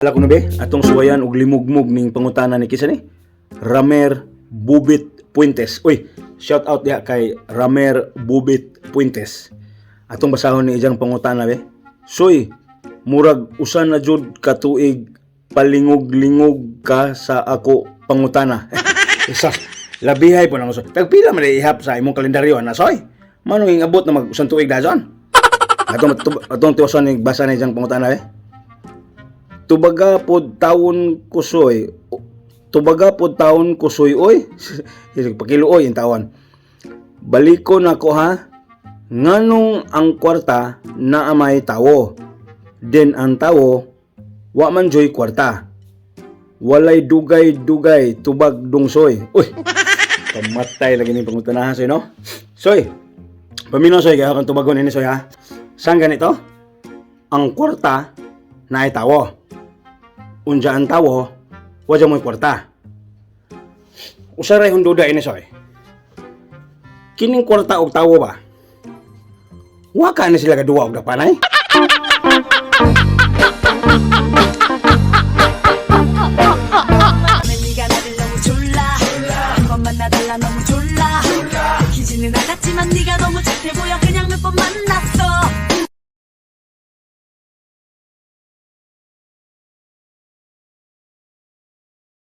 Ala ko na be, atong suwayan og limugmug ning pangutana ni kinsa ni? Ramer Bubit Puentes. Uy, shout out diha kay Ramer Bubit Puentes. Atong basahon ni iyang pangutana be. Soy, murag usa na jud ka tuig palingog-lingog ka sa ako pangutana. Isa, labihay po nang uso. Tagpila man ihap sa imong kalendaryo ana, soy? Manong ingabot na mag usang tuig dason? Atong tiwason ni basa ni iyang pangutana eh. Tubaga pod tawon kusoy. Tubaga pod tawon kusoy oy. Pakiluoy yung tawon. Baliko na ko ha. Nganong ang kwarta naa may tawo? Den ang tawo wa man joy kwarta. Walay dugay-dugay tubag dungsoy. Uy. Pamatay lagi ni pangutanahan soy, no? Soy. Paminaw soy, kaya kang tubagon ini soy ha. Saan ganito? Ang kwarta naay tawo. Unja ang tawo, wa mo'y kwarta. Usa ray hunduda ini soy. Kining kwarta og tawo ba? Wa ka na sila kaduwa og dapanay.